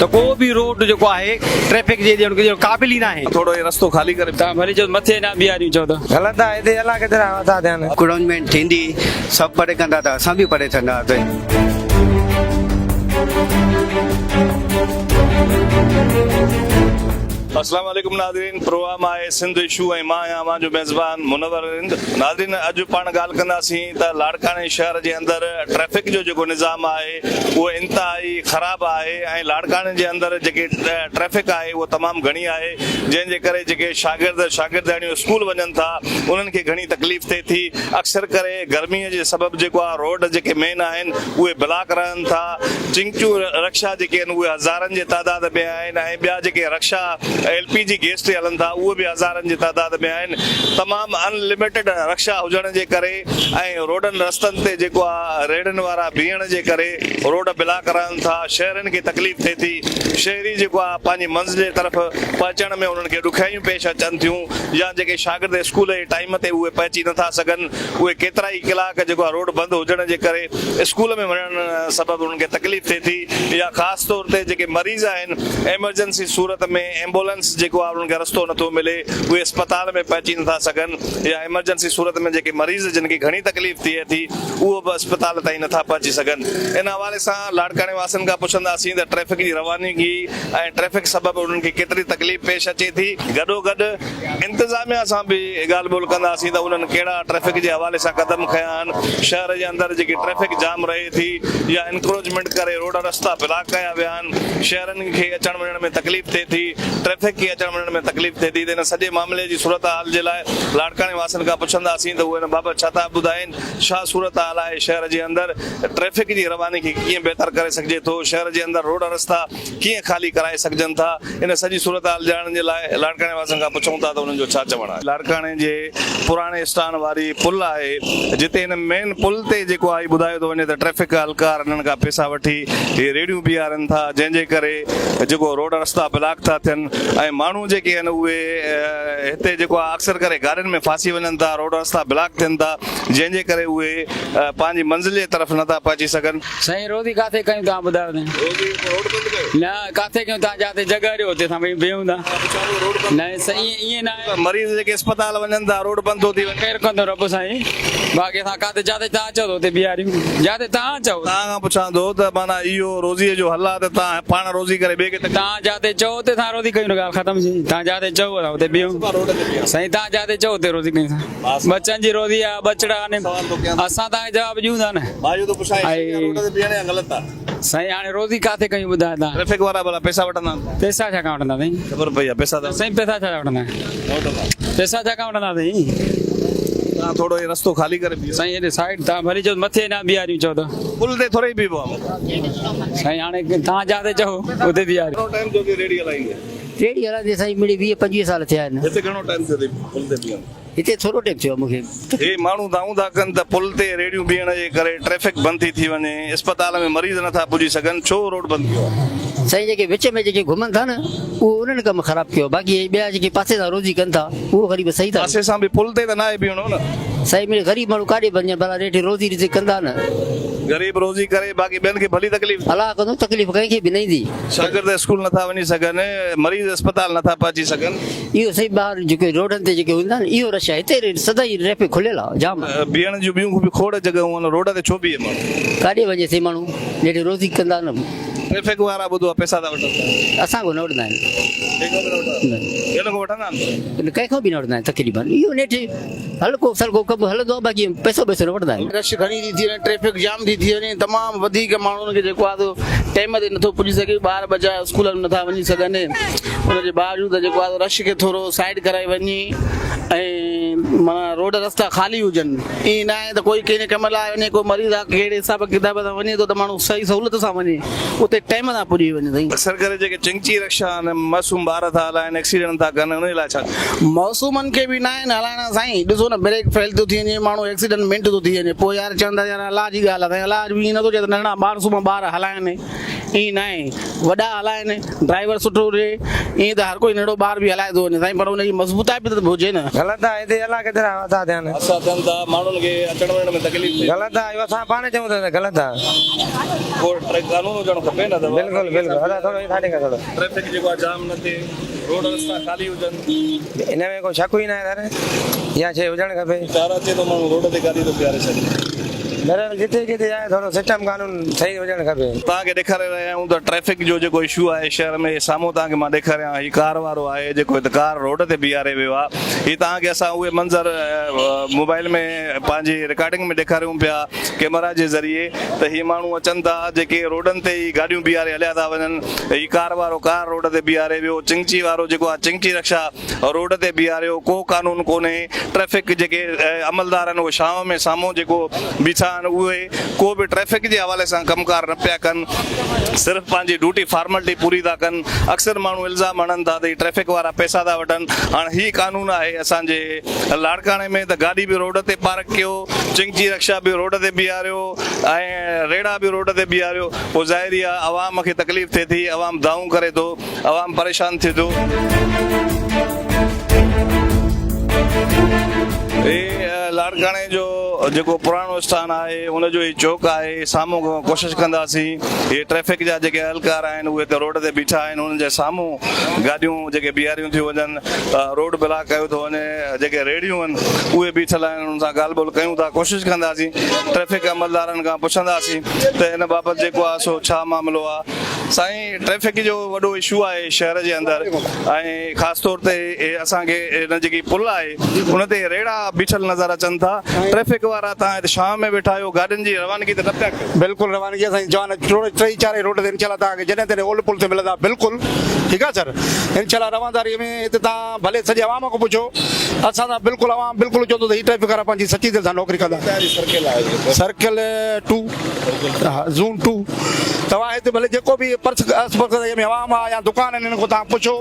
ته ڪو به روڊ جيڪو آهي ٽريفڪ جي ڄڻ قابل ئي ناهي. ٿورو هي رستو خالي ڪري. توهان ڀلي چئو مٿي نه بيهاريون چئو ته. غلط آ هتي الا ڪيترا وڌا ٿيا آهن. انڪروچمينٽ ٿيندي سڀ پري ڪندا ته اسان به پري ٿينداسين. اسلام عليڪم ناظرين پروگرام آهي سنڌ اشو ۽ مان آهيان اوهان جو ميزبان منور رند ناظرين اڄ پاڻ ڳالهه ڪنداسين ته لاڙڪاڻي شهر جي اندر ٽريفڪ جو جيڪو نظام آهي اهو انتهائي خراب آهي ۽ لاڙڪاڻي جي اندر جيڪي ٽريفڪ آهي اهو تمام گهڻي آهي جنهن جي ڪري جيڪي شاگرد شاگردياڻيون اسڪول وڃن ٿا انهن کي گهڻي تڪليف ٿئي ٿي اڪثر ڪري گرمي جي سبب جيڪو آهي روڊ جيڪي مين آهن اهي بلاڪ رهن ٿا چنگچون رڪشا جيڪي آهن اهي هزارن جي تعداد ۾ آهن ۽ ٻيا جيڪي رڪشا ايل پي جي گيس تي هلن ٿا اهي به هزارن جي تعداد ۾ آهن تمام ان لميٽيڊ رڪشا هجڻ جي ڪري ۽ روڊن رستن تي جيڪو آ ريڙهن وارا بيهڻ جي ڪري روڊ بلاڪ رهن ٿا شهرين کي تڪليف ٿئي ٿي شهري جيڪو آ پنهنجي منزل جي طرف پهچڻ ۾ انهن کي ڏکيائيون پيش اچن ٿيون يا جيڪي شاگرد اسڪول جي ٽائيم تي اهي پهچي نٿا سگهن اهي ڪيترائي ڪلاڪ جيڪو آ روڊ بند هجڻ جي ڪري اسڪول ۾ وڃڻ سبب انهن کي تڪليف ٿئي ٿي يا خاص طور تي جيڪي مريض آهن ايمرجنسي صورت ۾ ايمبولنس جيڪو آ انهن کي رستو نٿو ملي اهي اسپتال ۾ پهچي نٿا سگهن يا ايمرجنسي صورت ۾ جيڪي مريض جن کي گهڻي تڪليف ٿئي ٿي اهو به اسپتال تائين نٿا پهچي سگهن ان حوالي سان لاڙڪاڻي واسين کان پڇنداسين ته ٽريفڪ جي روانگي ۽ ٽريفڪ سبب انهن کي ڪيتري تڪليف پيش اچي ٿي گڏوگڏ انتظاميا سان به ڳالهه ٻولهه ڪنداسين ته انهن ڪهڙا ٽريفڪ جي حوالي سان قدم کنيا آهن شهر جي اندر جيڪي ٽريفڪ جام رهي ٿي يا انڪروچمينٽ ڪري روڊ رستا بلاڪ ڪيا ويا آهن شهرن کي اچڻ وڃڻ ۾ تڪليف ٿئي ٿي، ٽريفڪ کي اچڻ وڃڻ ۾ تڪليف ٿئي ٿي ته ان سڄي معاملي جي صورتحال جي لاء لاڙڪاڻي واسين کان پڇنداسين ته اهي ان بابت ڇا ٿا ٻڌائين، ڇا صورتحال آهي شهر جي اندر ٽريفڪ جي رواني کي ڪيئن بهتر ڪري سگهجي ٿو، شهر جي اندر روڊ رستا ڪيئن خالي ڪرائي سگهجن ٿا، ان سڄي صورتحال ڄاڻڻ جي لاء لاڙڪاڻي واسين کان پڇون ٿا ته انهن جو ڇا چوڻ آهي. لاڙڪاڻي جي پراڻي اسٽان واري پل آهي جتي هن مين پل تي جيڪو آهي ٻڌايو ٿو وڃي ته ٽريفڪ اهلڪار هنن کان پيسا وٺي هي ريڙهيون بيهارين ٿا جنهن جي ڪري جيڪو روڊ رستا بلاڪ ٿا ٿين ۽ ماڻهو جيڪي آهن اهي هتي جيڪو آهي اڪثر ڪري گاڏين ۾ ڦاسي وڃن ٿا روڊ رستا بلاڪ ٿين ٿا جنهن جي ڪري اهي پنهنجي منزل جي طرف نٿا پهچي سگهن. سائين روزي ڪاٿي ڪيون توهان ٻڌايو ته. روزي روڊ بند ڪيو. نه ڪاٿي ڪيون توهان جاتي جڳهه ڏيو اتي اسان ويهون بيهون ٿا. نه سائين ائين نه آهي. مريض جيڪي اسپتال وڃن ٿا روڊ بند ٿو ٿي وڃي. خير ڪندو رب سائين باقي اسان ڪاٿي جاتي توهان چئو ته اتي بيهاريون جاتي توهان چئو. توهان کان پڇان ٿو ته معنيٰ اهو روزي جو حل آهي ته توهان پاڻ روزي ڪري ٻئي کي تڪليف. توهان جاتي چئو اتي اسان روزي ڪيون ڳالهه ختم سائين توهان جاتي چئو اسان اتي بيهون سائين توهان جاتي چئو اتي روزي ڪيون اسان ٻچن جي روزي آهي ٻچڙا آهن اسان توهان کي جواب ڏيون ٿا نه. مان اهو ٿو پڇان هي روڊ تي بيهڻ يا غلط آهي. سائين هاڻي روزي ڪاٿي ڪيون ٻڌاء تان. ٽريفڪ وارا ڀلا پيسا وٺندا آهن. پيسا ڇا کان وٺندا سائين. خبر پئي آ پيسا ته. سائين پيسا ڇا جا وٺندا. نه وٺندا. پيسا ڇا کان وٺندا سائين. تان ٿورو هي رستو خالي ڪري بيهو. سائين هيڏي سائيڊ تان ڀلي چئو مٿي نه بيهاريون چئو ته. پل تي ٿوري ئي بيهبو آ. سائين هاڻي تان جاتي چئو اتي بيهاريون. گهڻو ٽائيم ٿيو اٿئي ريڙهي هلائيندي. ريڙهي هلائيندي سائين مڙئي 20 25 سال ٿيا آهن. هتي گهڻو ٽائيم ٿيو اٿئي پل تي بيهندي. هتي ٿورو ٽيم ٿيو آهي مون کي. هي ماڻهو دانهون ٿا ڪن ته پل تي ريڙهيون بيهڻ جي ڪري ٽريفڪ بند ٿي ٿي وڃي، اسپتال ۾ مريض نٿا پڄي سگهن، ڇو روڊ بند ڪيو آهي؟ سائين جيڪي وچ ۾ جيڪي گهمن ٿا نه اهو انهن ڪم خراب ڪيو آهي باقي هي ٻيا جيڪي پاسي سان روزي ڪن ٿا اهو غريب صحيح ٿا. پاسي سان به پل تي ته ناهي بيهڻو نه. سائين مڙئي غريب ماڻهو ڪاڏي وڃن ڀلا ريٺ روزي رزق ڪندا نه. غريب روزي ڪري باقي ٻين کي ڀلي تڪليف. الله ڪندو تڪليف ڪنهن کي به نه ايندي. شاگرد اسڪول نٿا وڃي سگهن، مريض اسپتال نٿا پهچي سگهن. اهو سائين ٻاهر جيڪي روڊن تي جيڪي هوندا آهن اهو رش آهي هتي سدائين ٽريفڪ کليل آهي جام. بيهڻ جون ٻيون به کوڙ جڳهيون آهن روڊ تي ڇو بيهي ماڻهو. ڪاڏي وڃي سائين ماڻهو جيڏي روزي ڪندا نه. ٽريفڪ وارا ٻڌو آهي پئسا ٿا وٺن. اسان کان نه وٺندا آهن. ڪنهن کان به نه وٺندا آهن. ڪنهن کان وٺندا آهن. ڪنهن کان به نه وٺندا آهن تقريبن اهو نيٺ هلڪو سلڪو ڪم هلندو آهي باقي پئسو ٻئسو نه وٺندا آهن. رش گهڻي ٿي ٿي وڃي ٽريفڪ جام ٿي ٿي وڃي تمام وڌيڪ ماڻهن کي جيڪو آهي سو ٽيم تي نٿو پڄي سگهي ٻار ٻچا اسڪولن ۾ نٿا وڃي سگهن ان جي باوجود جيڪو آهي رش کي ٿورو سائيڊ ڪرائي وڃي ۽ معنيٰ روڊ رستا خالي هجن ائين نه آهي ته ڪوئي ڪنهن ڪم لاء وڃي ڪو مريض آهي ڪهڙي حساب ڪتاب سان وڃي ٿو ته ماڻهو صحيح سهولت سان وڃي اتي ٽيم سان پڄي وڃي سائين. اڪثر ڪري جيڪي چنگچي رڪشا آهن معصوم ٻار ٿا هلائن ايڪسيڊنٽ ٿا ڪن انهي لاء ڇا ڪجي. معصومن کي به ناهن هلائڻا سائين ڏسو نه بريڪ فيل ٿو ٿي وڃي ماڻهو ايڪسيڊنٽ منٽ ٿو ٿي وڃي پوء يار چون ٿا يار الله جي ڳالهه آهي سائين الله به ائين نٿو چئي ته ننڍڙا معصوم ٻار هلائن ائين ناهي وڏا هلائن ڊرائيور سٺو هجي ائين ته هر ڪوئي ننڍڙو ٻار به هلائي ٿو وڃي سائين پر ان جي مضبوطائي به ته هجي نه. غلط آ هتي الا ڪيترا حادثا ٿيا آهن. حادثا ٿين ٿا ماڻهن کي اچڻ وڃڻ ۾ تڪليف ٿئي ٿي. غلط آ اهو اسان پاڻ چئون ٿا ته غلط آ. ڪو قانون هجڻ کپي نه ته بلڪل بلڪل ادا ٿورو هي ساڍي کان ٿورو. ٽريفڪ جيڪو آ جام نه ٿئي روڊ رستا خالي هجن. ان ۾ ڪو شڪ ئي ناهي سر اها شيء هجڻ کپي. ڪار اچي ٿو ماڻهو روڊ تي گاڏي ٿو بيهاري ڇڏي. بهرحال جتي ڪٿي آهي ٿورو سسٽم قانون صحيح هجڻ کپي. توهان کي ڏيکاري رهيا آهيون ته ٽريفڪ جو جيڪو اشو آهي شهر ۾ سامهون توهان کي مان ڏيکاريان هي ڪار وارو آهي جيڪو هت ڪار روڊ تي بيهاري ويو آهي هي توهان کي اسان اهي منظر موبائل ۾ پنهنجي رڪارڊنگ ۾ ڏيکاريون پيا ڪيمرا جي ذريعي ته هي ماڻهو اچن ٿا جيڪي روڊن تي ئي گاڏيون بيهاري هليا ٿا وڃن هي ڪار وارو ڪار روڊ تي بيهاري ويو چنگچي وارو جيڪو آهي چنگچي رڪشا روڊ تي بيهاريو ڪو قانون ڪونهي ٽريفڪ جيڪي عملدار آهن اهي شام ۾ سامهون جيڪو بيٺا آهن اهي ڪو به ٽريفڪ جي حوالي سان ڪم ڪار نه پيا ڪن صرف پنهنجي ڊيوٽي فارملٽي پوري ٿا ڪن اڪثر ماڻهو الزام هڻن ٿا ته هي ٽريفڪ وارا پئسا ٿا وٺن هاڻ هي قانون آهي اسان جي لاڙڪاڻي ۾ ته گاڏي به روڊ تي پارڪ ڪيو چنگچي رڪشا به روڊ تي بيهاريو ۽ ريڙها به روڊ تي بيهاريو پوء ظاهري آهي عوام کي تڪليف ٿئي ٿي عوام دانهون ڪري ٿو عوام پريشان ٿئي ٿو. هي لاڙڪاڻي جو جيڪو پراڻو اسٿان آهي ان جو هي چوڪ آهي سامهون کان ڪوشش ڪنداسين هي ٽريفڪ جا جيڪي اهلڪار آهن اهي ته روڊ تي بيٺا آهن انهن جي سامهون گاڏيون جيڪي بيهاريون ٿيون وڃن روڊ بلاڪ ڪيو ٿو وڃي جيڪي ريڙهيون آهن اهي بيٺل آهن انهن سان ڳالهه ٻولهه ڪيون ٿا ڪوشش ڪنداسين ٽريفڪ عملدارن کان پڇنداسين ته ان بابت جيڪو آهي سو ڇا معاملو آهي سائين ٽريفڪ جو وڏو اشو آهي شهر جي اندر ۽ خاص طور تي اسان کي هن جيڪي پل آهي ان تي ريڙها بيٺل نظر اچن ٿا ٽريفڪ وارا تان هت شام ۾ ويٺا آهيو گاڏين جي روانگي ته نه پيا ڪيو. بلڪل روانگي اسان جي جوان ٽئي چارئي روڊ تي انشاء الله توهان کي جڏهن تڏهن اولڊ پل تي ملندا بلڪل ٺيڪ آهي سر انشاء الله رونداري ۾ هت توهان ڀلي سڄي عوام کان پڇو اسان سان بلڪل عوام بلڪل چوندو ته هي ٽريفڪ وارا پنهنجي سچي دل سان نوڪري ڪندا سرڪل ٽو ها زون ٽو توهان هتي ڀلي جيڪو به پرس آس پاس ۾ عوام آ يا دڪان آهن انهن کان توهان پڇو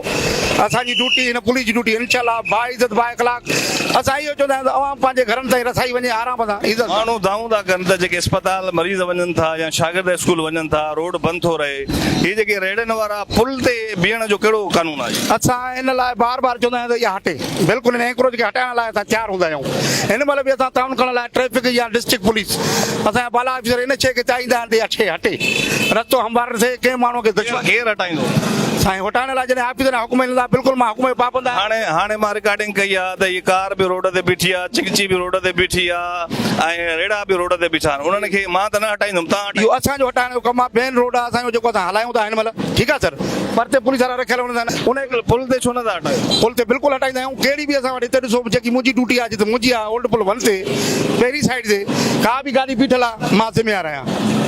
اسان جي ڊيوٽي هن پوليس جي ڊيوٽي انشاء الله با عزت با اخلاق اسان اهو چوندا آهيون ته عوام پنهنجي گهرن تائين رسائي وڃي آرام سان عزت سان. ماڻهو دانهون ٿا ڪن ته جيڪي اسپتال مريض وڃن ٿا يا شاگرد اسڪول وڃن ٿا روڊ بند ٿو رهي هي جيڪي ريڙهن وارا پل تي بيهڻ جو ڪهڙو قانون آهي. اسان ان لاء بار بار چوندا آهيون ته اها هٽي بلڪل ان انڪروچ کي هٽائڻ لاء اسان تيار هوندا آهيون هن مهل به اسان تعاون ڪرڻ لاء ٽريفڪ يا ڊسٽرڪٽ پوليس اسان جا بالا آفيسر ان شيء کي چاهيندا آهن ته اها شيء هٽي، رستو هموار ٿئي، ڪنهن ماڻهوء کي دشمني. ڪير هٽائيندو؟ سائين هٽائڻ لاء جڏهن آفيسر جا حڪم ايندا بلڪل مان حڪم جو پابند آهيان. هاڻي هاڻي مان رڪارڊنگ ڪئي آ ته هي ڪار به روڊ تي بيٺي آ، چنگچي به روڊ تي بيٺي آ ۽ ريڙها به روڊ تي بيٺا آهن انهن کي مان ته نه هٽائيندم تان اهو اسان جو هٽائڻ جو ڪم آ، مين روڊ آ اسان جو جيڪو اسان هلايون ٿا هن مهل ٺيڪ آ سر پرتي پوليس وارا رکيل هوندا آهن ان پل تي ڇو نه ٿا هٽايو؟ پل تي بلڪل هٽائيندا آهيون ڪهڙي به اسان وٽ هتي ڏسو جيڪي منهنجي ڊيوٽي آ جتي منهنجي آ اولڊ پل ون تي پهرين سائيڊ تي ڪا به گاڏي بيٺل آ مان ذميوار آهيان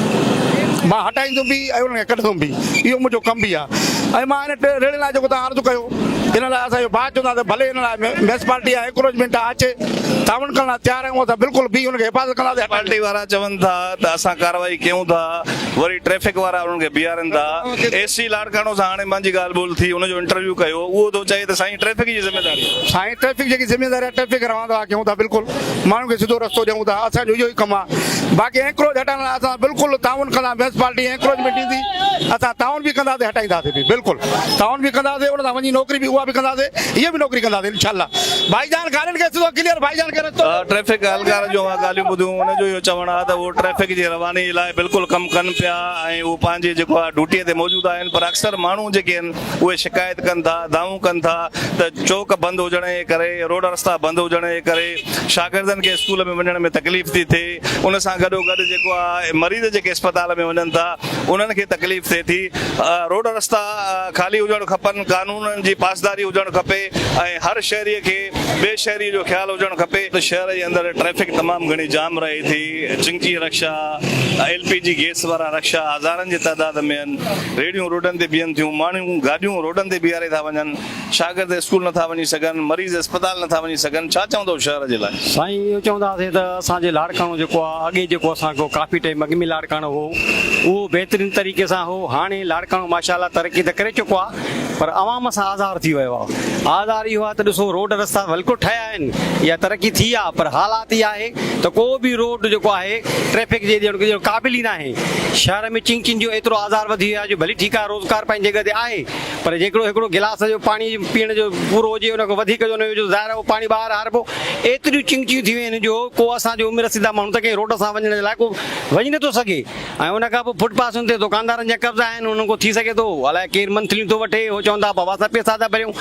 مان هٽائيندم به ۽ انهن کي ڪڍندم به اهو منهنجو ڪم به آ ۽ مان ان ريڙهين لاء جيڪو توهان عرض ڪيو ان لاء اسان اهو بات چوندا ته ڀلي ان لاء ميونسپالٽي آ انڪروچمينٽ آ اچي تعاون ڪرڻ لاء تيار آهيون اسان بلڪل به ان کي حفاظت ڪنداسين پارٽي وارا چون ٿا ته اسان ڪارروائي ڪيون ٿا وري ٽريفڪ وارا انهن کي بيهارين ٿا اي سي لاڙڪاڻو سان هاڻي مانجي ڳالهه ٻولهه ٿي ان جو انٽرويو ڪيو اهو ٿو چئي ته سائين ٽريفڪ جي ذميواري آهي. سائين ٽريفڪ جيڪي ذميواري آهي ٽريفڪ روان دوان ڪيون ٿا بلڪل ماڻهن کي سڌو رستو ڏيون ٿا اسان جو اهو ئي ڪم آهي باقي انڪروچ هٽائڻ لاء اسان بلڪل تعاون ڪندا ميونسپالٽي انڪروچمينٽ ڏيندي اسان تعاون به ڪنداسين هٽائينداسين به بلڪل تعاون به ڪنداسين ان سان وڃي نوڪري به اها به ڪنداسين هيء به نوڪري ڪنداسين انشاء الله ڀائي جان گاڏين کي سڌو ڪليئر ڀائي جان کي رستو ڏيو. ٽريفڪ اهلڪار جون اوهان ڳالهيون ٻڌيون ان جو اهو چوڻ آهي ته اهو ٽريفڪ جي رواني لاء بلڪل ڪم ڪن پيا ۽ اهو پنهنجي جيڪو آهي ڊيوٽي تي موجود آهن پر اڪثر ماڻهو جيڪي آهن اهي شڪايت ڪن ٿا دانهون ڪن ٿا ته چوڪ بند هجڻ جي ڪري روڊ رستا بند هجڻ جي ڪري شاگردن کي اسڪول ۾ وڃڻ ۾ تڪليف ٿي ٿئي ان سان گڏو گڏ جيڪو آهي مريض جيڪي اسپتال ۾ وڃن ٿا انهن کي تڪليف ٿئي ٿي روڊ رستا خالي هجڻ کپن قانونن جي پاسداري هجڻ کپي ۽ هر شهري کي ٻئي شهري جو خيال هجڻ کپي ته شهر جي اندر ٽريفڪ تمام گهڻي جام رهي ٿي چنگچي رڪشا ايل پي جي گيس وارا رڪشا هزارن جي تعداد ۾ آهن ريڙهيون روڊن تي بيهن ٿيون ماڻهو گاڏيون روڊن تي بيهاري ٿا وڃن شاگرد اسڪول نٿا وڃي سگهن، مريض اسپتال نٿا وڃي سگهن، ڇا چوندؤ شهر جي لاء؟ سائين اهو چونداسين ته اسان جي لاڙڪاڻو جيڪو آ اڳي جيڪو اسان کي ڪافي ٽائيم اڳ ۾ لاڙڪاڻو هو اهو بهترين طريقي سان هو هاڻي لاڙڪاڻو ماشاء الله ترقي ته ڪري چڪو آ پر عوام سان آزار ٿي ويو آهي. آزار اهو آهي ته ڏسو روڊ رستا بلڪل ٺهيا آهن يا ترقي ٿي آهي پر حالات اها آهي ته ڪو به روڊ جيڪو آهي ٽريفڪ جي ڏيڻ قابل ئي ناهي. شهر ۾ چنگ چنگ جو ايترو آزار وڌي ويو آهي جو ڀلي ٺيڪ آهي روزگار پنهنجي جڳهه تي آهي پر جيڪڏهن هڪڙو گلاس جو پاڻي پيئڻ جو پورو هجي ان کان وڌيڪ جو ان جو ظاهر آهي اهو پاڻي ٻاهر هاربو. ايتريون چنگ چنگيون ٿي ويون آهن جو ڪو اسان جو عمر رسيده ماڻهو ته ڪنهن روڊ سان وڃڻ جي لاء ڪو وڃي نٿو سگهي. ۽ ان کان پوء فٽ پاٿن تي دڪاندارن جا قبضا آهن انهن کان ٿي سگهي ٿو الائي ڪير منٿليون ٿو وٺي هو چون ٿا بابا اسان پيسا ٿا ڀريون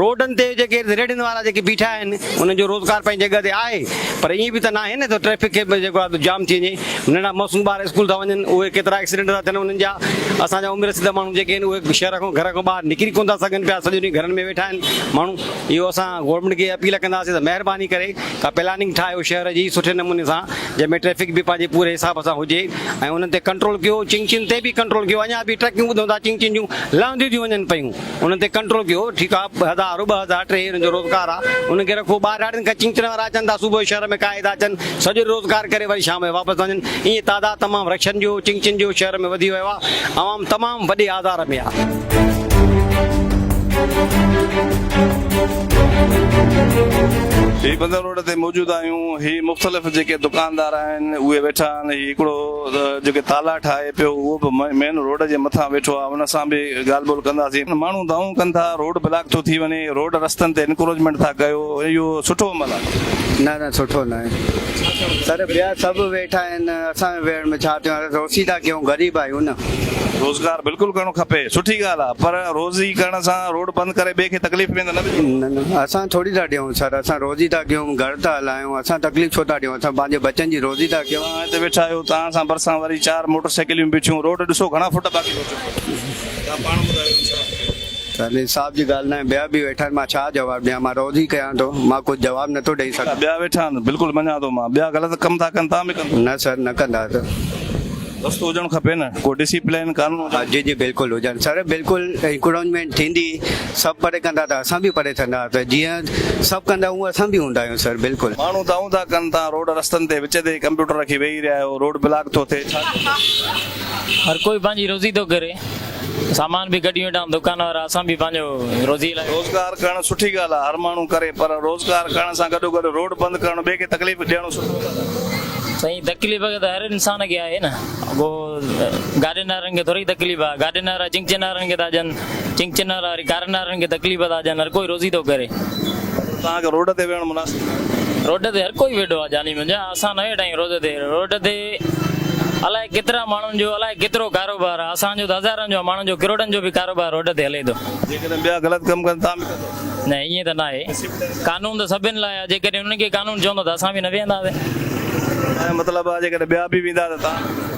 روڊن تي جيڪي ريڙهين وارا جيڪي بيٺا آهن انهن جو روزگار پنهنجي جڳهه تي آهي پر ائين به ته ناهي نه ته ٽريفڪ کي به جيڪو آهي جام ٿي وڃي ننڍا معصوم ٻار اسڪول ٿا وڃن اهي ڪيترا ايڪسيڊنٽ ٿا ٿين انهن جا اسان جا عمر رسيده ماڻهو جيڪي آهن اهي شهر کان گهر کان ٻاهر نڪري ڪونه ٿا سگهن پيا سڄو ڏينهن گهرن ۾ ويٺا آهن ماڻهو اهو اسان گورنمينٽ کي اپيل ڪنداسين ته مهرباني ڪري ڪا پلاننگ ٺاهيو شهر جي سٺي نموني سان جنهن ۾ ٽريفڪ به پنهنجي پوري حساب سان هجي ۽ انهن تي ڪنٽرول ڪيو چنگ چن تي به ڪنٽرول ڪيو اڃا به ٽرڪيون ٻڌون ٿا چنگ چن جون لهنديون ٿيون وڃن پيون انهن تي ڪنٽرول ڪيو ٺيڪ آ هزار 2000 ٽي انهن جو روزگار آ انهن کي رکو ٻاهراڙين کان چنگ چن وارا اچن ٿا صبح جو شهر ۾ ڪاهي ٿا اچن سڄو روزگار ڪري وري شام جو واپس ٿا وڃن ائين تعداد تمام رڪشن جو چنگ چن جو شهر ۾ وڌي ويو آ عوام تمام وڏي آزار ۾ آ. هي بندر روڊ تي موجود آهيون هي مختلف جيڪي دڪاندار آهن اهي ويٺا آهن هي هڪڙو جيڪي تالا ٺاهي پيو اهو به مين روڊ جي مٿان ويٺو آهي ان سان به ڳالهه ٻولهه ڪنداسين ماڻهو دانهون ڪن ٿا روڊ بلاڪ ٿو ٿي وڃي روڊ رستن تي انڪروچمينٽ ٿا ڪيو اهو سٺو عمل آهي. نه نه سٺو نه آهي سر ٻيا سڀ ويٺا آهن اسان کي ويهڻ ۾ ڇا ٿيو آهي روزي ٿا ڪيون غريب آهيون نه. روزگار بلڪل ڪرڻ کپي سٺي ڳالهه آ پر روزي ڪرڻ سان روڊ بند ڪري ٻئي کي تڪليف ۾ ته نه وجهو. نه نه اسان ٿوري ٿا ڏيون سر اسان روزي ٿا ڪيون گهر ٿا هلايون اسان تڪليف ڇو ٿا ڏيون اسان پنهنجي ٻچن جي روزي ٿا ڪيون. توهان هتي ويٺا آهيو توهان سان ڀرسان وري چار موٽر سائيڪليون بيٺيون روڊ ڏسو گهڻا فوٽ باقي بچو توهان پاڻ ٻڌايو انصاف ڪيو. سر انصاف جي ڳالهه ناهي ٻيا به ويٺا آهن مان ڇا جواب ڏيان مان روزي ڪيان ٿو مان ڪجهه جواب نٿو ڏئي سگهان. ٻيا ويٺا آهن بلڪل مڃان ٿو مان ٻيا غلط ڪم ٿا ڪن توهان به ڪندو. نه سر نه ڪندا. رستو هجڻ کپي نه ڪو ڊسيپلين قانون هجڻ جي جي بلڪل هجن سر بلڪل انڪروچمينٽ ٿيندي سڀ پري ڪندا ته اسان به پري ٿيندا ته جيئن سڀ ڪندا اونئن اسان به هوندا آهيون سر بلڪل. ماڻهو دانهون ٿا ڪن تان روڊ رستن تي وچ تي ڪمپيوٽر رکي ويهي رهيا آهيو روڊ بلاڪ ٿو ٿئي ڇا ٿيندو. هر ڪوئي پنهنجي روزي ٿو ڪري سامان به ڪڍي ويٺا آهن دڪان وارا اسان به پنهنجو روزي لاء. روزگار ڪرڻ سٺي ڳالهه آهي هر ماڻهو ڪري پر روزگار ڪرڻ سان گڏو گڏ روڊ بند ڪرڻ ٻئي کي تڪليف ڏيڻ سٺو نه آهي. سائين تڪليف ته هر انسان کي آهي نه ڪو گاڏين وارن کي ٿوري تڪليف آهي گاڏين وارا چنگچين وارن کي ٿا ڏين چنگچين وارا وري ڪارن وارن کي تڪليف ٿا ڏين هر ڪوئي روزي ٿو ڪري. توهان کي روڊ تي ويهڻ مناسب ناهي. روڊ تي هر ڪوئي ويٺو آهي جاني منهنجا اسان نه ويٺا آهيون روڊ تي روڊ تي الائي ڪيترا ماڻهن جو الائي ڪيترو ڪاروبار آهي اسان جو ته هزارن جو آهي ماڻهن جو ڪروڙن جو به ڪاروبار روڊ تي هلي ٿو. جيڪڏهن ٻيا غلط ڪم ڪن توهان به ڪندو. نه ائين ته ناهي قانون ته سڀن لاء آهي جيڪڏهن انهن کي قانون چوندو ته اسان به نه ويهنداسين. توهان جو مطلب آهي جيڪڏهن ٻيا به ويندا ته توهان به ويندو.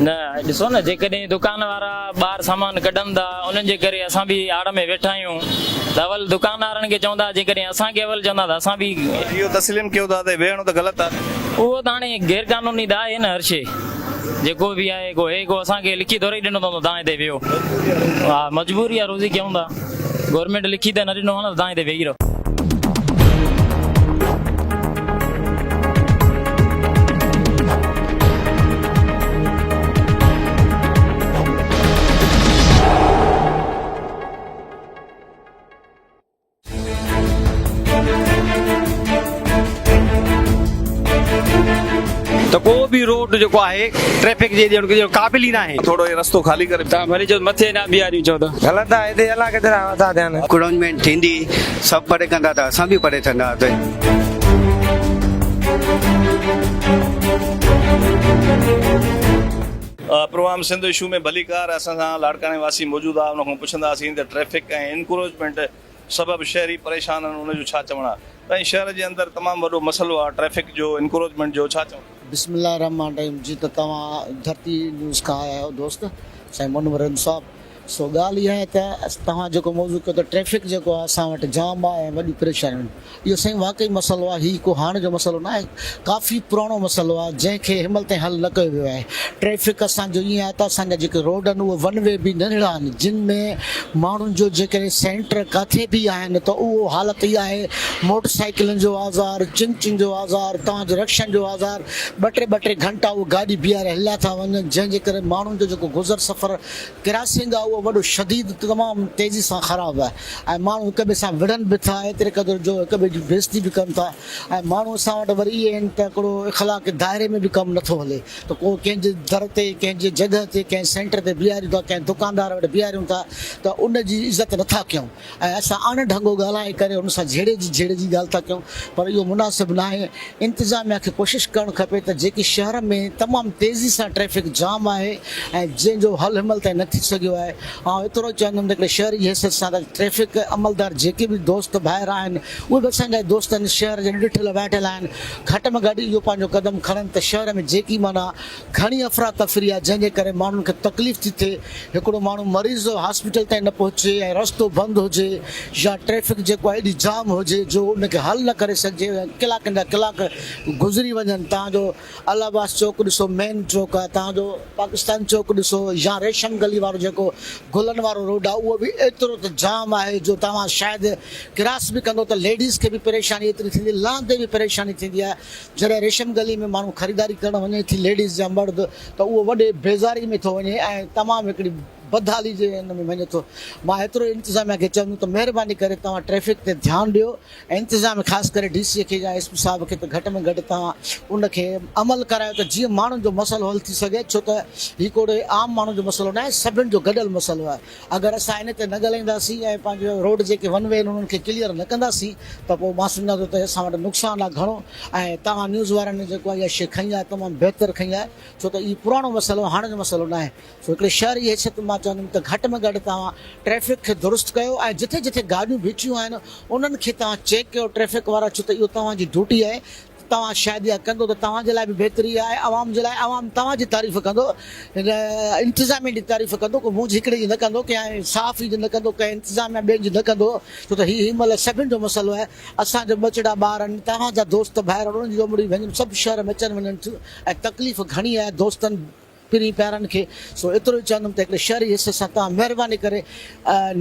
نه ڏسو نه جيڪڏهن دڪان وارا ٻاهر سامان ڪڍن ٿا انهن جي ڪري اسان به آڙ ۾ ويٺا آهيون ته اول دڪان وارن کي چوندا جيڪڏهن اسان کي اول چوندا ته اسان به. اهو تسليم ڪيو ٿا ته ويهڻ ته غلط آهي. اهو ته هاڻي غير قانوني ته آهي نه هر شيء جيڪو به آهي ڪو هي ڪو اسان کي لکي ٿورئي ڏنو اٿئون ته توهان هتي ويهو ها مجبوري آهي روزي ڪيون ٿا گورنمينٽ لکي ته نه ڏنو آهي نه ته توهان هتي ويهي رهو. ته ڪو به روڊ جيڪو آهي ٽريفڪ جي ڏيڻ قابل ئي ناهي. ٿورو هي رستو خالي ڪري. توهان ڀلي چئو مٿي نه بيهاريون چئو ته. غلط آهي هتي الاء ڪيترا حادثا ٿيا آهن. انڪروچمينٽ ٿيندي سڀ پري ڪندا ته اسان به پري ٿينداسين. پروگرام سنڌ اشو ۾ ڀليڪار اسان سان لاڙڪاڻي واسي موجود آهي ان کان پڇنداسين ته ٽريفڪ ۽ انڪروچمينٽ سبب شهري پريشان آهن ان جو ڇا چوڻ آهي ۽ شهر جي اندر تمام وڏو مسئلو آهي ٽريفڪ جو انڪروچمينٽ جو ڇا چوڻ. بسم الله الرحمٰن الرحيم جي ته توهان ڌرتي نيوز کان آيا آهيو دوست سائين منور رند صاحب سو ڳالهه اها آهي ته توهان جيڪو موضوع ڪيو ته ٽريفڪ جيڪو آهي اسان وٽ جام آهي ۽ وڏيون پريشانيون آهن اهو سائين واقعي مسئلو آهي هي ڪو هاڻ جو مسئلو نه آهي ڪافي پراڻو مسئلو آهي جنهن کي هن مهل تائين حل نه ڪيو ويو آهي ٽريفڪ اسان جو ائين آهي ته اسان جا جيڪي روڊ آهن اهي ون وي به ننڍڙا آهن جن ۾ ماڻهن جو جيڪڏهن سينٽر ڪاٿي به آهن ته اهو حالت اها آهي موٽر سائيڪلن جو آزار چنگ چنگ جو آزار توهان جو رڪشن جو آزار ٻه ٽي ٻه ٽي گهنٽا اهي گاڏي بيهاري هليا ٿا وڃن جنهن جي ڪري ماڻهن جو جيڪو گذر سفر ڪراسنگ آهي اهو. آهي اهو وڏو شديد تمام تيزي سان خراب آهي ۽ ماڻهو هڪ ٻئي سان وڙهن به ٿا ايتري قدر جو هڪ ٻئي جي بيعزتي به ڪن ٿا ۽ ماڻهو اسان وٽ وري اهي آهن ته هڪڙو اخلاق دائري ۾ به ڪم نٿو هلي ته ڪو ڪنهن جي در تي ڪنهن جي جڳهه تي ڪنهن سينٽر تي بيهاريون ٿا ڪنهن دڪاندار وٽ بيهاريون ٿا ته ان جي عزت نٿا ڪيون ۽ اسان اڻ ڍنگو ڳالهائي ڪري ان سان جهيڙي جي جهيڙي جي ڳالهه ٿا ڪيون پر اهو مناسب ناهي انتظاميا کي ڪوشش ڪرڻ کپي ته جيڪي شهر ۾ تمام تيزي سان ٽريفڪ جام آهي ۽ جنهن جو حل هن مهل تائين نه ٿي سگهيو آهي آئون ايترو ئي چوندم ته هڪڙي شهري جي حيثيت سان ته ٽريفڪ عملدار جيڪي به دوست ڀائر آهن اهي به اسان جا دوست آهن شهر جا ڏٺل وائٺل آهن گهٽ ۾ گهٽ اهو پنهنجو قدم کڻن ته شهر ۾ جيڪي معنيٰ گهڻي افراتفري آهي جنهن جي ڪري ماڻهن کي تڪليف ٿي ٿئي هڪڙو ماڻهو مريض هاسپيٽل تائين نه پهچي ۽ رستو بند هجي يا ٽريفڪ جيڪو آهي ايڏي جام هجي جو ان کي حل نه ڪري سگهجي ۽ ڪلاڪن جا ڪلاڪ گذري وڃن تان جو العباس چوڪ ڏسو مين چوڪ آهي تان جو پاڪستان چوڪ ڏسو يا ريشم گلي وارو جيڪو گلن وارو روڊ آهي اهو به ايترو ته جام آهي جو توهان شايد ڪراس به ڪندو ته ليڊيز کي به پريشاني ايتري ٿيندي لهندي به پريشاني ٿيندي آهي جڏهن ريشم گلي ۾ ماڻهو خريداري ڪرڻ وڃي ٿي ليڊيز يا مرد ته اهو وڏي بيزاري ۾ ٿو وڃي ۽ تمام هڪڙي بدحالي جي ان ۾ وڃي ٿو. مان ايترو ئي انتظاميا کي چوندم ته مهرباني ڪري توهان ٽريفڪ تي ڌيان ڏيو ۽ انتظاميا خاص ڪري ڊي سي کي يا ايس پي صاحب کي ته گهٽ ۾ گهٽ توهان ان کي عمل ڪرايو ته جيئن ماڻهن جو مسئلو حل ٿي سگهي ڇو ته هي ڪوڙي عام ماڻهن جو مسئلو ناهي سڀن جو گڏيل مسئلو آهي. اگر اسان ان تي نه ڳالهائينداسين ۽ پنهنجو روڊ جيڪي ون وي آهن انهن کي ڪليئر نه ڪنداسين ته پوء مان سمجهان ٿو ته اسان وٽ نقصان آهي گهڻو ۽ توهان نيوز وارن جيڪو آهي اها شيء کنئي آهي تمام بهتر کنئي آهي ڇو ته هي پراڻو مسئلو هاڻي جو مسئلو ناهي سو هڪڙي شهري حيثيت ۾ مان چوندم ته گهٽ ۾ گهٽ توهان ٽريفڪ کي درست ڪيو ۽ جٿي جٿي گاڏيون بيٺيون آهن انهن کي توهان چيڪ ڪيو ٽريفڪ وارا ڇو ته اهو توهان جي ڊيوٽي آهي توهان شايد اها ڪندو ته توهان جي لاء به بهتري آهي عوام جي لاء عوام توهان جي تعريف ڪندو انتظاميه جي تعريف ڪندو ڪو منهنجي هڪڙي جي نه ڪندو ڪنهن صحافي جي نه ڪندو ڪنهن انتظاميه ٻين جي نه ڪندو ڇو ته هي هن مهل سڀن جو مسئلو آهي اسان جا ٻچڙا ٻار آهن توهان جا دوست ڀائر انهن جون امڙيون ڀينرون سڀ شهر ۾ اچن وڃن ٿيون ۽ تڪليف گهڻي آهي دوستن پرين پيارن کي سو ايترو ئي چوندم ته هڪڙي شهري حيثيت سان توهان مهرباني ڪري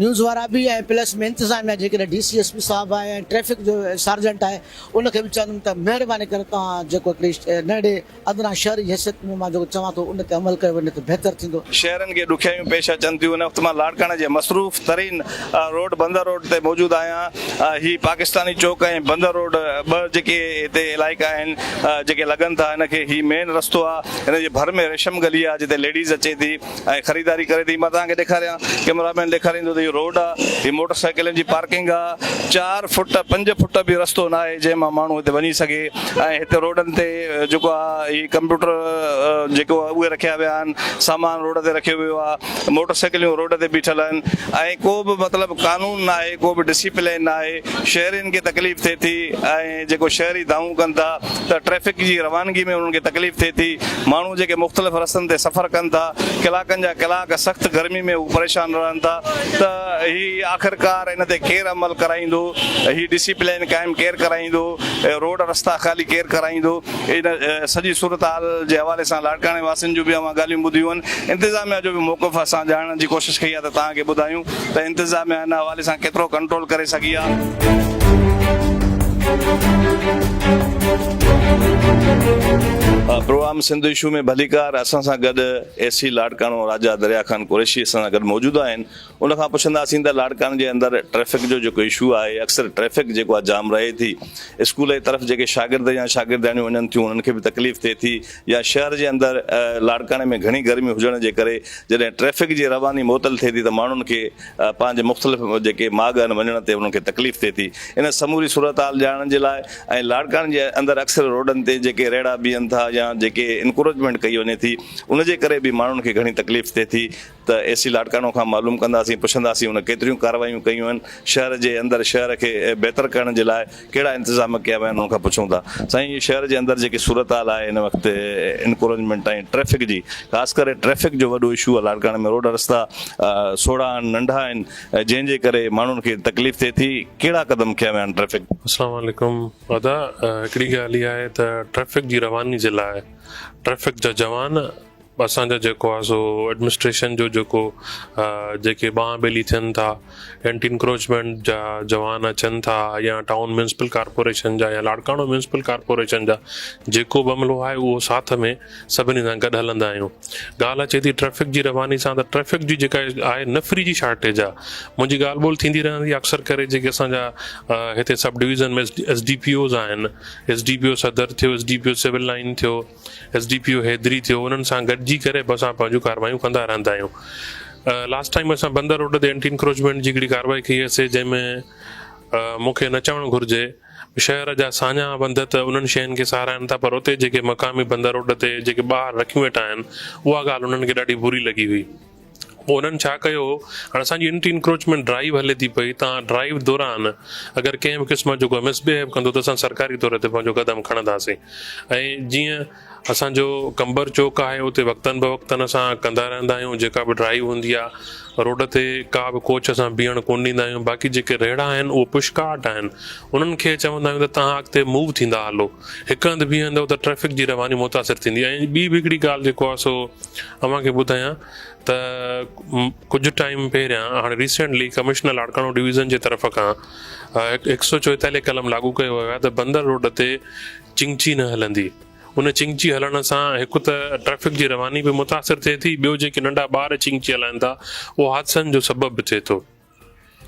نيوز وارا به ۽ پلس ۾ انتظاميا جيڪڏهن ڊي سي ايس پي صاحب آهي ۽ ٽريفڪ جو سارجنٽ آهي ان کي به چوندم ته مهرباني ڪري توهان جيڪو هڪڙي ننڍڙي ادنيٰ شهري حيثيت ۾ مان جيڪو چوان ٿو ان تي عمل ڪيو وڃي ته بهتر ٿيندو. شهرين کي ڏکيائيون پيش اچن ٿيون هن وقت مان لاڙڪاڻي جي مصروف ترين روڊ بندر روڊ تي موجود آهيان هي پاڪستاني چوڪ ۽ بندر روڊ ٻه جيڪي هتي علائقا آهن جيڪي لڳن ٿا هن کي هي مين رستو آ هن جي ڀر ۾ ريشم گلي آ جتي ليڊيز اچي ٿي ۽ خريداري ڪري ٿي مان توهان کي ڏيکاريان ڪئميرا مين ڏيکاريندو ته هي روڊ آ هي موٽر سائيڪلن جي پارڪنگ آ چار فٽ پنج فٽ به رستو ناهي جنهن مان ماڻهو هتي وڃي سگهي ۽ هتي روڊن تي جيڪو آ هي ڪمپيوٽر جيڪو آ اهي رکيا ويا آهن سامان روڊ تي رکيو ويو آ موٽر سائيڪليون روڊ تي بيٺل آهن ۽ ڪو به مطلب قانون ناهي ڪو به ڊسيپلين ناهي شهرين کي تڪليف ٿئي ٿي ۽ جيڪو شهري دانهون ڪن ٿا ته ٽريفڪ جي روانگي ۾ انهن کي تڪليف ٿئي ٿي ماڻهو جيڪي مختلف رستن تي سفر ڪن ٿا ڪلاڪن جا ڪلاڪ سخت گرمي ۾ هو پريشان رهن ٿا ته هي آخرڪار ان تي ڪير عمل ڪرائيندو هي ڊسيپلين قائم ڪير ڪرائيندو روڊ رستا خالي ڪير ڪرائيندو ان سڄي صورتحال جي حوالي سان لاڙڪاڻي واسين جون به اوهان ڳالهيون ٻڌيون آهن انتظاميا جو به موقف اسان ڄاڻڻ جي ڪوشش ڪئي آهي ته توهان کي ٻڌايون ته انتظاميا ان حوالي سان ڪيترو ڪنٽرول ڪري سگهي آهي. پروگرام سنڌ اشو ۾ ڀليڪار اسان سان گڏ اي سي لاڙڪاڻو راجا دريا خان قريشي اسان سان گڏ موجود آهن ان کان پڇنداسين ته لاڙڪاڻي جي اندر ٽريفڪ جو جيڪو اشو آهي اڪثر ٽريفڪ جيڪو آهي جام رهي ٿي اسڪول جي طرف جيڪي شاگرد يا شاگردياڻيون وڃن ٿيون انهن کي به تڪليف ٿئي ٿي يا شهر جي اندر لاڙڪاڻي ۾ گهڻي گرمي هجڻ جي ڪري جڏهن ٽريفڪ جي رواني معطل ٿئي ٿي ته ماڻهن کي پنهنجي مختلف جيڪي ماڳ آهن وڃڻ تي انهن کي تڪليف ٿئي ٿي ان سموري صورتحال ڄاڻڻ جي لاء ۽ لاڙڪاڻي جي اندر اڪثر روڊن تي جيڪي ريڙها بيهن ٿا يا جيڪي انڪروچمينٽ ڪئي وڃي ٿي ان جي ڪري به ماڻهن کي گهڻي تڪليف ٿئي ٿي ته اي سي لاڙڪاڻو کان معلوم ڪنداسين پڇنداسين ان ڪيتريون ڪارروايون ڪيون آهن شهر جي اندر شهر کي بهتر ڪرڻ جي لاء ڪهڙا انتظام ڪيا ويا آهن ان کان پڇون ٿا سائين شهر جي اندر جيڪي صورتحال آهي هن وقت انڪروچمينٽ ۽ ٽريفڪ جي خاص ڪري ٽريفڪ جو وڏو اشو آهي لاڙڪاڻي ۾ روڊ رستا سوڙها آهن ننڍا آهن جنهن جي ڪري ماڻهن کي تڪليف ٿئي ٿي ڪهڙا قدم کنيا ويا آهن ٽريفڪ. اسلام عليڪم ادا هڪڙي ڳالهه اها آهي ته ٽريفڪ جي رواني جي لاء ٽريفڪ جا جوان. اسان جا جيڪو آهي سو ايڊمنسٽريشن جو جيڪو جيڪي ٻانهن ٻيلي ٿين ٿا اينٽي انڪروچمينٽ جا جوان اچن ٿا يا ٽائون ميونسپل ڪارپوريشن جا يا لاڙڪاڻو ميونسپل ڪارپوريشن جا جيڪو به عملو آهي اهو ساٿ ۾ سڀني سان گڏ هلندا آهيون. ڳالهه اچي ٿي ٽريفڪ جي رواني سان ته ٽريفڪ جي جيڪا آهي نفري جي شارٽيج آهي. منهنجي ڳالهه ٻولهه ٿيندي رهندي آهي اڪثر ڪري جيڪي اسان جا هتي sub division ۾ S D P Os آهن ايس ڊي پي او صدر ٿيو S D P O civil line ٿيو ايس ڊي پي او حيدري ٿيو انهن سان گڏجي ڪري به اسان پنهنجون ڪاروايون ڪندا رهندا آهيون. لاسٽ ٽائيم اسان بندر روڊ تي اينٽي انڪروچمينٽ جي هڪڙي ڪارروائي ڪئي هئي جنهن ۾ مون کي نه چوڻ گهرجي شهر جا ساڃاهه وند ته انهن شين کي ساراهين ٿا پر اتي جيڪي مقامي بندر روڊ تي جيڪي ٻاهر رکيون ويٺا آهن اها ڳالهه انهن کي ڏاڍي بري لڳي هئي پوء انهن ڇا ڪيو هو هاڻي اسان جي انٽي انڪروچمينٽ ڊرائيو هلي ٿي پئي تان ڊرائيو دوران اگر ڪنهن به قسم جو ڪو مس بهيو ڪندو ته اسان سرڪاري طور تي پنهنجو قدم کڻنداسين ۽ جيئن اسان جو قمبر چوڪ آهي اتي وقتن بوقتن اسان ڪندا رهندا آهيون جيڪا به ڊرائيو هوندي آهي روڊ تي ڪا به ڪوچ اسان بيهڻ ڪونه ڏيندا آهيون باقي جيڪي ريڙها آهن اهي پش ڪارٽ آهن انهن کي چوندا آهيون ته توهان اڳتي موو ٿيندا هلو هڪ هنڌ بيهندو ته ٽريفڪ جي رواني متاثر ٿيندي ۽ ٻي به هڪڙي ڳالهه جيڪو آهي سو اوهان کي ٻڌايان ته ڪجهه ٽائيم پهريان هاڻي ريسينٽلي ڪمشنر لاڙڪاڻو ڊويزن جي طرف کان هڪ سو چوئيتاليهه قلم لاڳو ڪيو ويو آهي ته بندر روڊ تي چنگچي نه هلندي. ان چنگچي هلڻ سان هڪ ته ٽريفڪ جي رواني به متاثر ٿئي ٿي ٻيو جيڪي ننڍا ٻار چنگچي هلائن ٿا اهو حادثن جو سبب به ٿئي ٿو.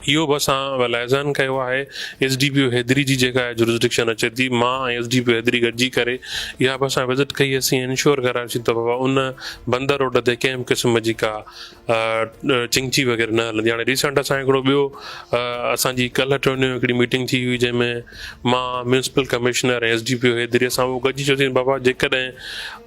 اهو به اسان لائزان ڪيو آهي. S D P O Haideri جي جيڪا جورسڊڪشن اچي ٿي مان ۽ S D P O Haideri گڏجي ڪري اها به اسان وزٽ ڪئي هئسين ۽ انشور ڪرايوسين ته بابا ان بندر روڊ تي ڪنهن به قسم جي ڪا چنگچي وغيره نه هلندي هاڻي ريسنٽ اسان هڪڙو ٻيو اسان جي ڪلهه ٽيون ڏينهن هڪڙي ميٽنگ ٿي هئي جنهن ۾ مان municipal commissioner ۽ S D P O Haideri اسان اهو گڏجي چيوسين بابا جيڪڏهن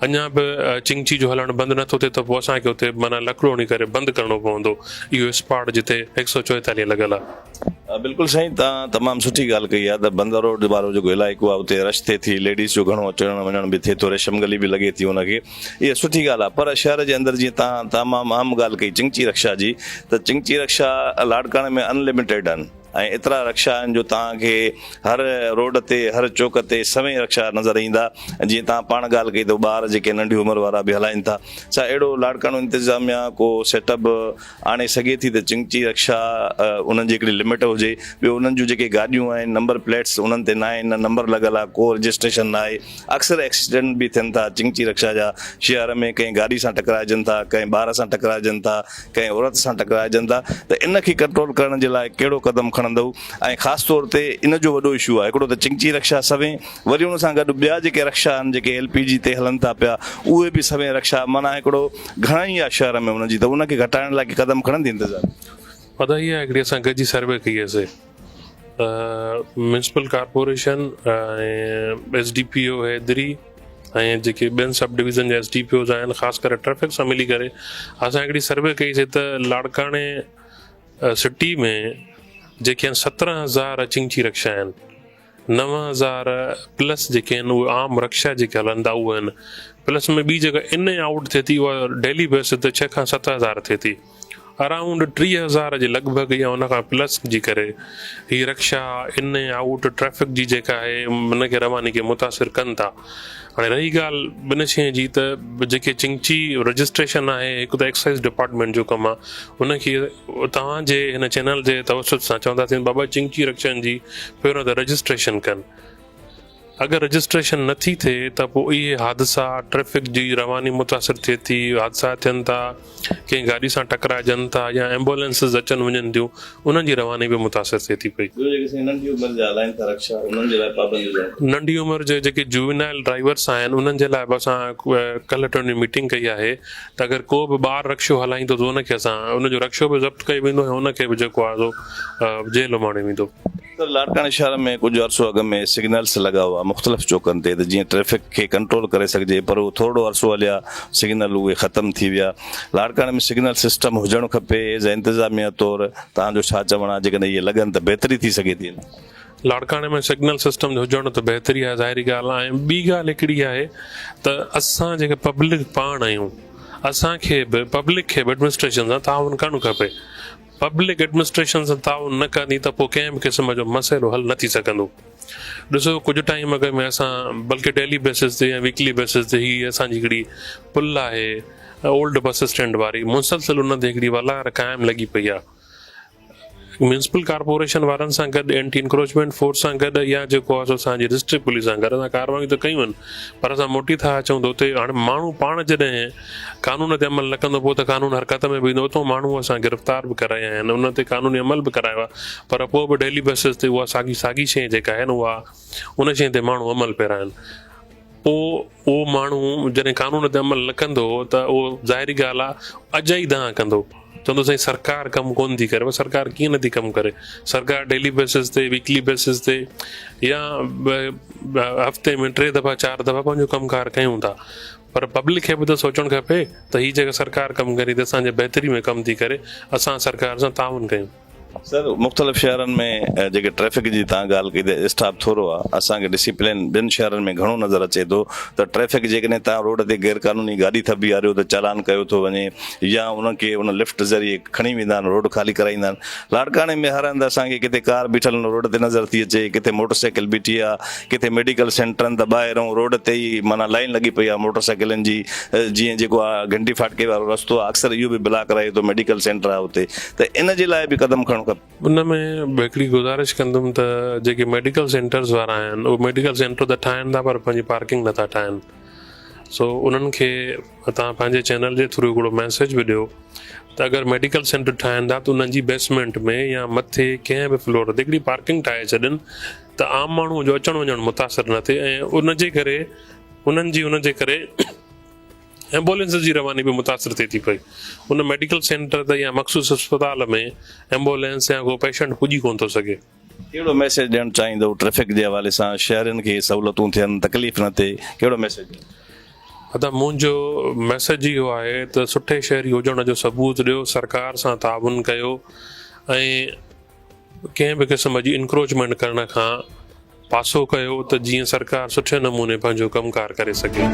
اڃا به چنگچي جو هلڻ بند نٿو ٿئي ته پوء اسان کي اتي معنيٰ لڪڙو هڻي ڪري بند ڪرڻو پوندو اهو اسپاٽ جتي هڪ سو چوئيتاليهه لڳل آهي. بلڪل سائين توهان تمام سٺي ڳالهه ڪئي آهي ته بندر روڊ وارو جيڪو علائقو آهي اتي رش ٿئي ٿي ليڊيز جو گهڻو اچڻ وڃڻ به ٿئي ٿو ريشم گلي به لڳي ٿي ان کي اها سٺي ڳالهه آهي پر شهر جي اندر جيئن توهان تمام اهم ڳالهه ڪئي چنگچي رڪشا جي ته چنگچي رڪشا لاڙڪاڻي ۾ ان لميٽيڊ آهن ۽ ايترا رڪشا آهن جو توهان کي هر روڊ تي هر چوڪ تي سوين رڪشا نظر ايندا ۽ جيئن توهان پاڻ ڳالهه ڪئي ته ٻار جيڪي ننڍي عمر وارا به هلائين ٿا ڇا اهڙو لاڙڪاڻو انتظاميا ڪو سيٽ اپ آڻي سگهي ٿي ته چنگچي رڪشا انهن جي هڪڙي لمٽ هجي ٻيو انهن جون جيڪي گاڏيون آهن نمبر پليٽس انهن تي ناهن نه نمبر لڳل آهي ڪو رجسٽريشن ناهي اڪثر ايڪسيڊنٽ به ٿين ٿا چنگچي رڪشا جا شهر ۾ ڪنهن گاڏي سان ٽڪرائجن ٿا ڪنهن ٻار سان ٽڪرائجن ٿا ڪنهن عورت سان ٽڪرائجن ٿا ته ان کي ڪنٽرول ڪرڻ جي لاء ڪهڙو قدم کڻندؤ ۽ خاص طور تي ان جو وڏو اشو آهي هڪڙو ته چنگچي رڪشا سوين وري ان سان گڏ ٻيا جيڪي رڪشا آهن جيڪي ايل پي جي تي هلن ٿا پيا اهي به سوين رڪشا معنيٰ هڪڙو گهڻا ئي آهي شهر ۾ انهن جي ته ان کي گهٽائڻ لاء ڪي قدم کڻندي انتظاميا. ادا اها هڪڙي اسان گڏجي سروي ڪئي هئسي municipal corporation ۽ S D P O Haideri ۽ جيڪي ٻين سب ڊويزن جا ايس ڊي پي اوز آهن خاص ڪري ٽريفڪ سان ملي ڪري اسان هڪڙي سروي ڪئي سي ته لاڙڪاڻي سٽي ۾ جيڪي آهن 17000 چنگچي رڪشا آهن 9000 پلس جيڪي آهن اهي عام رڪشا جيڪي هلن ٿا اهي آهن پلس ۾ ٻي جيڪا ان ۽ آئوٽ ٿئي ٿي اها ڊيلي بيس تي ڇهه کان 7000 ٿئي ٿي ارائونڊ 30,000 جي لڳ ڀڳ يا ان کان پلس جي ڪري هي رڪشا ان ۽ آئوٽ ٽريفڪ جي جيڪا آهي ان کي رواني کي متاثر ڪن ٿا هاڻي رهي ڳالهه ٻن شين جي ته جيڪي چنگچي رجسٽريشن آهي هڪ ته ايڪسائز ڊپارٽمينٽ جو ڪم آهي ان کي توهان جي هن چينل جي توسط سان چونداسين بابا چنگچي رڪشن جي پهريون ته رجسٽريشن ڪن اگر رجسٽريشن نه ٿي ٿئي ته پوء اهي حادثا ٽريفڪ جي رواني متاثر ٿئي ٿي حادثا ٿين ٿا ڪنهن گاڏي سان ٽڪرائجن ٿا يا ايمبولينسز اچن وڃن ٿيون انهن جي رواني به متاثر ٿئي ٿي پئي. ٻيو جيڪي سائين ننڍي عمر جا هلائين ٿا رڪشا انهن جي لاء پابندي هجڻ کپي. ننڍي عمر جي جيڪي جووينائل ڊرائيورس آهن انهن جي لاء به اسان ڪلهه ٽيون ڏينهن ميٽنگ ڪئي آهي ته اگر ڪو به ٻار رڪشو هلائيندو ته ان کي اسان ان جو رڪشو به ضبط ڪيو ويندو ۽ ان کي به جيڪو آهي سو جيل اماڻيو ويندو. سر لاڙڪاڻي شهر ۾ ڪجهه عرصو اڳ ۾ سگنلز لڳا هئا مختلف چوڪن تي ته جيئن ٽريفڪ کي ڪنٽرول ڪري سگهجي پر اهو ٿورڙو عرصو هليا سگنل اهي ختم ٿي ويا لاڙڪاڻي ۾ سگنل سسٽم هجڻ کپي ايز انتظاميا طور توهان جو ڇا چوڻ آهي جيڪڏهن اهي لڳن ته بهتري ٿي سگهي ٿي. لاڙڪاڻي ۾ سگنل سسٽم هجڻ ته بهتري آهي ظاهري ڳالهه آهي ۽ ٻي ڳالهه هڪڙي آهي ته اسان جيڪي پبلڪ پاڻ آهيون اسان کي به پبلڪ کي به ايڊمنسٽريشن سان تعاون ڪرڻ کپي پبلڪ ايڊمنسٽريشن سان تعاون نه ڪندي ته پوء ڪنهن به قسم جو مسئلو حل نه ٿي سگهندو. ڏسو ڪجهه ٽائيم اڳ ۾ اسان بلڪه ڊيلي بيسز تي يا ويڪلي بيسز تي هي اسان جي هڪڙي پل آهي اولڊ بس اسٽينڊ واري مسلسل ان تي هڪڙي ولار قائم لڳي پئي آهي ميونسپل ڪارپوريشن وارن سان گڏ اينٽي انڪروچمينٽ فورس سان گڏ يا جيڪو آهي سو اسان جي ڊسٽرڪٽ پوليس سان گڏ اسان ڪاروايون ته ڪيون آهن پر اسان موٽي ٿا اچون ته اتي هاڻي ماڻهو پاڻ جڏهن قانون تي عمل نه ڪندو پوء ته قانون حرڪت ۾ به ايندو اتو ماڻهو اسان گرفتار به ڪرايا آهن ان تي قانوني عمل به ڪرايو آهي پر پوء به ڊيلي بيسز تي اها ساڳي ساڳي شيء جيڪا آهي نه اها ان شيء تي ماڻهو عمل پيرا آهن پوء اهو ماڻهو جڏهن قانون تي عمل نه ڪندو ته اهو ظاهري ڳالهه آهي اجائي دانهن ڪندو چوندو سائين سرڪار ڪم ڪونه ٿي ڪري سرڪار ڪيئن نٿي ڪم ڪري سرڪار ڊيلي بيسز تي ويڪلي بيسز تي يا هفتي ۾ ٽي دفعا چار دفعا پنهنجو ڪم ڪار ڪيون ٿا پر پبلڪ کي به ته سوچڻ کپي ته هي جيڪا سرڪار ڪم ڪري ته اسان جي بهتري ۾ ڪم ٿي ڪري اسان سرڪار سان تعاون ڪيون. سر مختلف شهرن ۾ جيڪي ٽريفڪ جي تان ڳالهه ڪئي ته اسٽاف ٿورو آ اسان کي ڊسيپلين ٻين شهرن ۾ گهڻو نظر اچي ٿو ته ٽريفڪ جيڪڏهن تان روڊ تي غير قانوني گاڏي ٿا بيهاريو ته چالان ڪيو ٿو وڃي يا انهن کي ان لفٽ ذريعي کڻي ويندا آهن روڊ خالي ڪرائيندا آهن لاڙڪاڻي ۾ هر هنڌ اسان کي ڪٿي ڪار بيٺل روڊ تي نظر ٿي اچي ڪٿي موٽر سائيڪل بيٺي آ ڪٿي ميڊيڪل سينٽرن ته ٻاهرون روڊ تي ئي معنيٰ لائين لڳي پئي آ موٽر سائيڪلن جي جيئن جيڪو آ گهنٽي ڦاٽڪي وارو رستو آ اڪثر اهو به بلاڪ رهي ٿو ميڊيڪل سينٽر آ اتي ته ان جي لاء به قدم کڻڻ کپي. ان ۾ به هڪڙي گذارش ڪندم ته جيڪي ميڊيڪل سينٽرز وارا آهن اهي ميڊيڪل سينٽر ته ٺاهن ٿا پر پنهنجي پارڪنگ نٿا ٺاهن سو انهن کي توهان پنهنجي چينل جي ٿرو هڪڙو ميسيج به ڏيو ته اگر ميڊيڪل سينٽر ٺاهن ٿا ته انهن جي بيسمينٽ ۾ يا مٿي ڪنهن به فلور تي هڪڙي پارڪنگ ٺاهي ڇڏن ته عام ماڻهو جو اچڻ وڃڻ متاثر نه ٿئي ۽ ان جي ڪري انهن جي ان جي ڪري ايمبولينسز جي رواني به متاثر ٿئي ٿي پئي. ان ميڊيڪل سينٽر تي يا مخصوص اسپتال ۾ ايمبولينس يا ڪو پيشنٽ پڄي ڪونه ٿو سگهي. ڪهڙو ميسيج ڏيڻ چاهيندؤ ٽريفڪ جي حوالي سان شهرين کي سهولتون ٿين تڪليف نه ٿئي ڪهڙو ميسيج ڏيندؤ؟ ادا منهنجو ميسيج اهو آهي ته سٺي شهري هجڻ جو ثبوت ڏيو سرڪار سان تعاون ڪيو ۽ ڪنهن به قسم جي انڪروچمينٽ ڪرڻ کان پاسو ڪيو ته جيئن سرڪار سٺي نموني پنهنجو ڪم ڪار ڪري سگهي.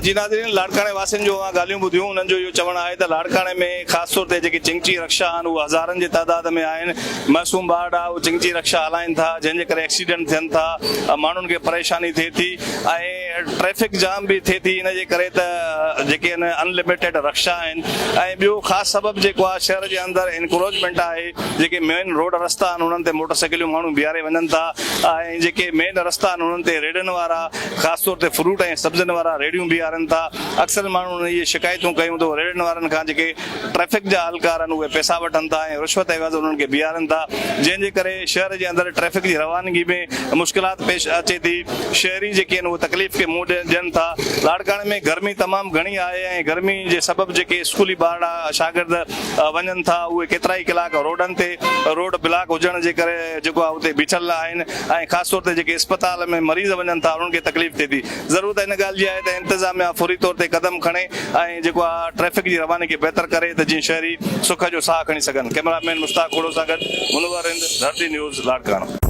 جي ناظرين لاڙڪاڻي واسين جون اوهان ڳالهيون ٻڌيون انهن جو اهو چوڻ آهي ته لاڙڪاڻي ۾ خاص طور تي جيڪي چنگچي رڪشا آهن اهي هزارن جي تعداد ۾ آهن معصوم ٻارڙا اهي چنگچي رڪشا هلائين ٿا جنهن جي ڪري ايڪسيڊنٽ ٿين ٿا ماڻهن کي پريشاني ٿئي ٿي ۽ ٽريفڪ جام به ٿئي ٿي ان جي ڪري ته جيڪي ان ان لميٽيڊ رڪشا آهن ۽ ٻيو خاص سبب جيڪو آهي شهر جي اندر انڪروچمينٽ آهي جيڪي مين روڊ رستا آهن انهن تي موٽر سائيڪليون ماڻهو بيهاري وڃن ٿا ۽ جيڪي مين رستا آهن انهن تي ريڙهن وارا خاص طور تي فروٽ ۽ سبزين وارا ريڙهيون بيهارين ٿا اڪثر ماڻهن اهي شڪايتون ڪيون ته ريڙهن وارن کان جيڪي ٽريفڪ جا اهلڪار آهن اهي پئسا وٺن ٿا ۽ رشوت عيوض انهن کي بيهارين ٿا جنهن جي ڪري شهر جي اندر ٽريفڪ جي روانگي ۾ مشڪلات پيش اچي ٿي. شهري جيڪي آهن اهي تڪليف کي منهن ڏين ٿا. لاڙڪاڻي ۾ گرمي تمام گهڻي آهي ۽ گرمي جي سبب جيڪي اسڪولي ٻارڙا شاگرد وڃن ٿا اهي ڪيترائي ڪلاڪ روڊن تي روڊ بلاڪ هجڻ جي ڪري جيڪو آهي اتي بيٺل آهن ۽ خاص طور تي جيڪي اسپتال ۾ مريض وڃن ٿا انهن کي تڪليف ٿئي ٿي ضرورت ان ڳالهه جي آهي ته انتظاميا فوري طور تي قدم کڻي ۽ جيڪو آهي ٽريفڪ جي رواني کي بهتر ڪري ته جيئن شهري سک جو ساهه کڻي سگهن ڪئميرا مين مشتاق کوڙو سان گڏ منور رند ڌرتي نيوز لاڙڪاڻو.